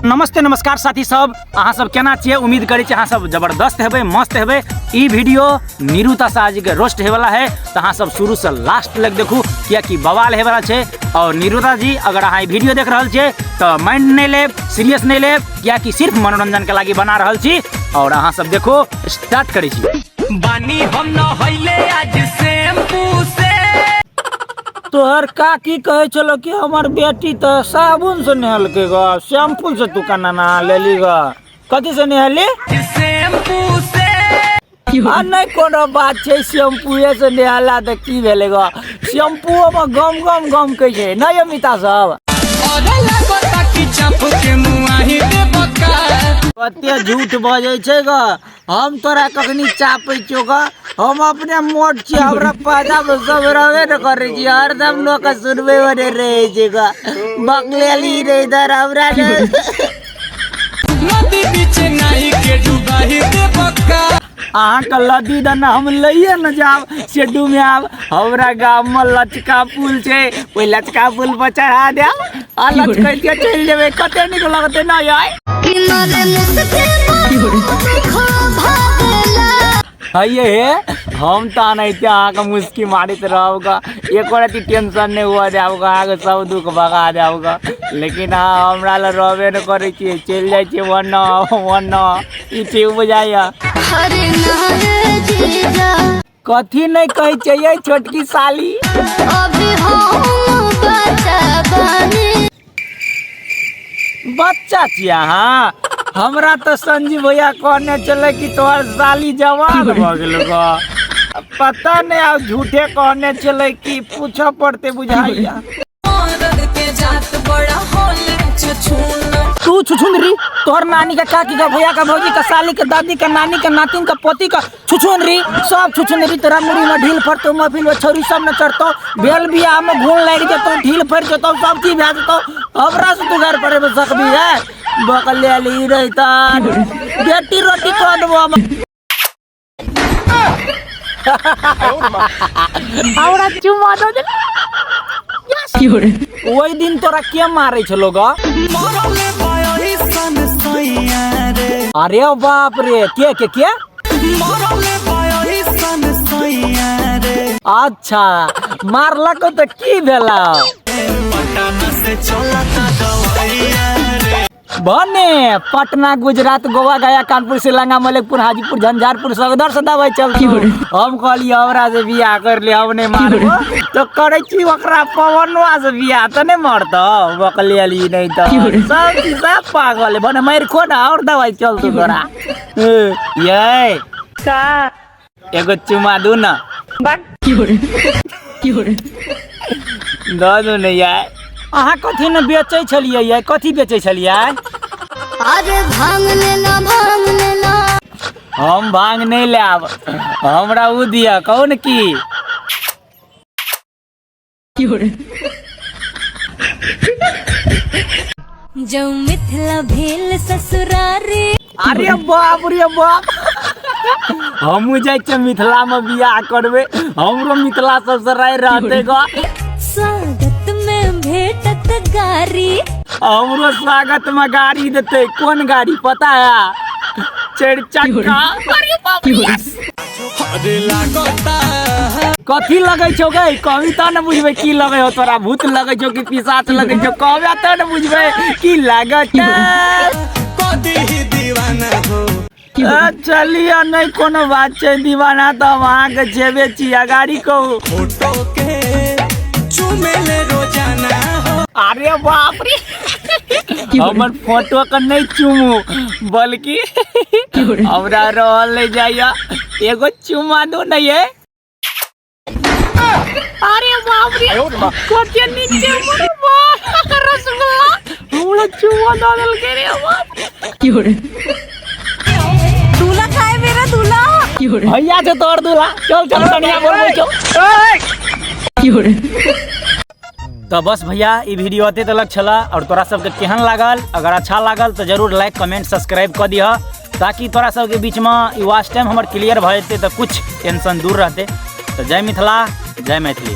नमस्ते नमस्कार साथी सब, अहाँ सब केना छियै? उम्मीद करै छी अहाँ सब जबरदस्त हेबै, मस्त हेबै। ई वीडियो निरुता शाह जी के रोस्ट हेवला है, तऽ अहाँ सब शुरू से लास्ट लग देखू, कियाकि बवाल हेवला छै। और निरुता जी अगर अहाँ ई वीडियो देख रहल छियै तऽ माइंड नहि लेब, सीरियस नहि लेब, कियाकि सिर्फ मनोरंजन के लागी बना रहल छी। और अहाँ सब देखो, स्टार्ट करै छी। बानी हम नहैले आज शैम्पू से। तोहर काकी कहै छलो कि हमर बेटी तऽ साबुन से नहेलकै ग, शैम्पू से तू केना नहा लेली ग? कथी से नहेली? शैम्पू से। आ नहि कोनो बात छै, शैम्पूए से नहेला तऽ की भेलै ग? शैम्पूओ मे गम गम गम कहै छै नहि अमिता सब? और लगता कि चप के मुआही दे बका। कते झूठ बजै छै ग। हम तोरा कखनी चापै छियौ ग? हम अपने मोट छियै, हमरा पैदा में सब रहबे न करै छियै, हरदम लोक सुनबे बने रहै छै ग। बकलेली रे इधर हमरा ने। नदी बीच नाही के डुबाही दे बका। अहाँके लदी दने हम लइए न जाब से डुमायब। हमरा गाम में लचका पुल छै, ओहि लचका पुल पर चढ़ा देब आ लचकैते चलि जेबै, कते नीक लगतै न यार। हइये हे, हम तऽ एनाहिते अहाँके मुस्की मारैत रहब ग, एको रति टेंशन नहि हुअ देब ग, अहाँके सब दुख भगा देब ग। लेकिन अहाँ हमरा लग रहबे नहि करै छियै, चलि जाइ छियै ओन्नऽ ओन्नऽ, ई ठीक बुझाइया? कथी नहि कहै छियै यै छोटकी साली? बच्चा छियै अहाँ? हमरा तऽ संजीव भैया कहने छलै कि तोहर साली जवान भऽ गेल ग। पता नहि आब झूठे कहने छलै कि पूछऽ पड़तै बुझाइया। मरद के जात बड़ा होले छछून। तू छुछुंदरी, तोहर नानी का काकी का भैया का भौजी का साली का दादी का नानी का नातिन का पोती का छुछुंदरी, सब छुछुंदरी। तोरा मुड़ी में ढील फरतो, महफिल में छौरी सब न चढ़तो, भेल बियाह में घून लागि जेतो, ढील फर जेतो, सब चीज भए जेतो। हमरा से तू घर पड़े में सकबी है? बकलेली रहितन बेटी रोटी कऽ देबो हम। हमरा चुमा दऽ देल। ओहि दिन तोरा के मारै छलो ग? मरले बायही सन सैया रे। अरे बाप रे, के के के मरले बायही सन सैया रे। अच्छा मारलक तऽ की भेला? पटना से चलता दवाइया रे। भने पटना गुजरात गोवा गया कानपुर श्रीलंका मलिकपुर हाजीपुर झंझारपुर सगदर से दवाई चलती। हम कहलियै हमरा से बियाह कर ले, हम नहि मारबो तो करै छी ओकरा पवनवा से बियाह तऽ नहि मरतौ। बकलेली नहि तऽ सब चीज सब पागल है। भने मारि खो ना और दवाई चलतौ तोरा। यै का? एगो चुमा दू ना। दऽ दू ने यार। अहाँ कथी ने बेचै छलियै यै? कथी बेचै छलियै? अरे भांग लेना, भांग लेना। हम भांग नहि लेब, हमरा उ दिअ। कहू ने की? जौ मिथिला भेल ससुरारी। अरे बाप रे बाप, हमहूँ जाइ छियै मिथिला में बियाह करबै, हमरो मिथिला सबसे राय रहतै ग। स्वागत में भेटत गारी। हमरो स्वागत में गाड़ी देतै। कोन गाड़ी पता है? चारि चक्का। अरे बाप रे, अरे लागता। कथी लगै छौ गै? कहबी तऽ ने बुझबै की लगै हो तोरा। भूत लगै छौ कि पिशाच लगै छौ? कहबे तऽ ने बुझबै की लागत। कदी दीवाना हो। चलिए नहि कोनो बात छै, दीवाना तऽ हम अहाँके छेबे छी। अगाड़ी कहू। फोटो के चुमेले रोजाना हो। अरे बाप रे, हमर फोटो के नहि चुमू, बल्कि हमरा रहल नहि जाइया, एगो चुमा दो ने ये। अरे बाप रे, कते नीचे मोर बाप, रसगुल्ला हमरा चुमा दऽ देलकै रे बाप। दूल्हा खाए मेरा दूल्हा। भैया छौ तोहर दूल्हा। चल चल कनिया बोलबै छौ। तऽ बस भैया ई वीडियो अते तलक छला। और तोरा सबके केहन लागल? अगर अच्छा लागल तऽ जरूर लाइक कमेंट सब्सक्राइब कऽ दिह, ताकि तोरा सबके बीचमे ई वॉच टाइम हमर क्लियर भऽ जेतै तऽ कुछ टेंशन दूर रहतै। तऽ जय मिथिला, जय मैथिली।